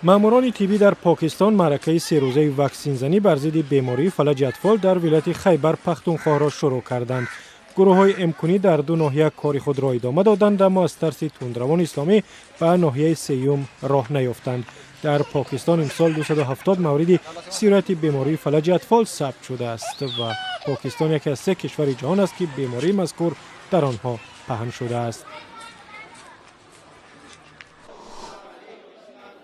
Маъмурони тиббӣ дар Покистон маъракаи серӯзаи ваксинзанӣ бар зидди бемории фалаҷи атфол дар вилояти Хайбар Пахтунхоҳро шурӯъ карданд. Гурӯҳҳои эмкунӣ дар ду ноҳия кори худро идома доданд, аммо аз тарси тундравони исломӣ ба ноҳияи сеюм роҳ наёфтанд. Дар Покистон имсол 270 мавриди сирояти бемории фалаҷи атфол сабт шудааст ва Покистон яке аз се кишвари ҷаҳон аст, ки бемории мазкур дар онҳо паҳн шудааст.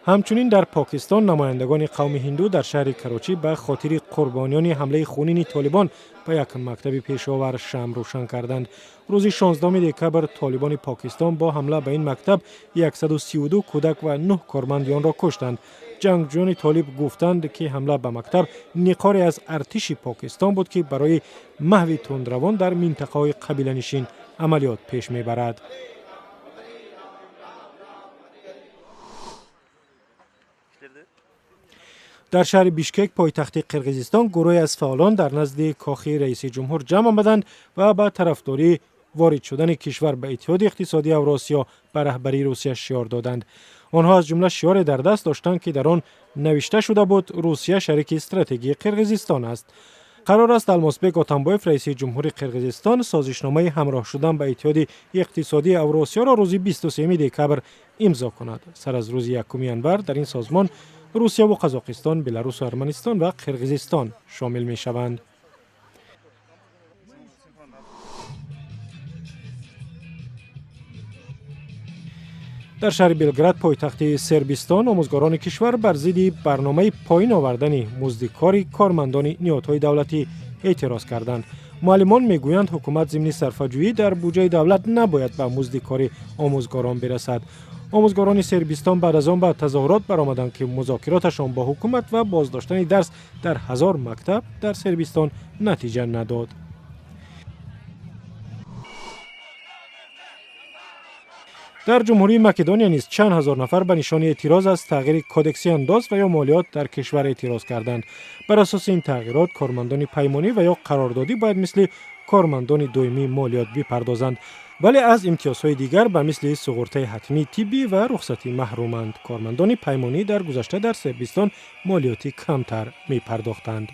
Ҳамчунин дар Покистон намояндагони қавми ҳинду дар шаҳри Карочӣ ба хотири қурбониёни ҳамлаи хунини толибон ба як мактаби Пешовар шамъ рӯшан карданд. Рӯзи 16 декабр толибони Покистон бо ҳамла ба ин мактаб 132 кӯдак ва 9 корманди онро куштанд. Ҷангҷӯёни толиб гуфтанд, ки ҳамла ба мактаб ниқоре аз артиши Покистон буд, ки барои маҳви тундравон дар минтақаҳои қабиланишин амалиёт пеш мебарад. Дар шаҳри Бишкек, пойтахти Қирғизистон, гурӯҳе аз фаъолон дар назди кохи раиси ҷумҳур ҷамъ омаданд ва ба тарафдории ворид шудани кишвар ба Иттиҳоди иқтисодии Авросиё ба раҳбарии Русия шиёр доданд. Онҳо аз ҷумла шиёре дар даст доштанд, ки дар он навишта шуда буд: «Русия шарики стратегии Қирғизистон аст». Қарор аст Алмосбек Отамбоев, раиси ҷумҳури Қирғизистон, созишномаи ҳамроҳ шудан ба Иттиҳоди иқтисодии Авросиёро рӯзи 23 декабр имзо кунад. Сар аз рӯзи 1 январ дар ин созмон Русияву Қазоқистон, Беларусу Арманистон ва Қирғизистон шомил мешаванд. Дар шаҳри Белград, пойтахти Сербистон, омӯзгорони кишвар бар зидди барномаи поин овардани музди кори кормандони ниҳодҳои давлатӣ эътироз карданд. Муаллимон мегӯянд, ҳукумат зимни сарфаҷӯӣ дар буҷаи давлат набояд ба музди кори омӯзгорон бирасад. Омӯзгорони Сербистон баъд аз он ба тазоҳурот баромаданд, ки музокироташон бо ҳукумат ва боздоштани дарс дар 1000 мактаб дар Сербистон натиҷа надод. Дар Ҷумҳурии Македония низ чанд ҳазор нафар ба нишони эътироз аз тағйири кодекси андоз ва ё молиёт дар кишвар эътироз карданд. Бар асоси ин тағйирот, кормандони паймонӣ ва ё қарордодӣ бояд мисли кормандони доимӣ молиёт бипардозанд, вале аз имтиёзҳои дигар ба мисли суғуртаи ҳатмии тиббӣ ва рухсатӣ маҳруманд. Кормандони паймонӣ дар гузашта дар Сербистон молиёти камтар мепардохтанд.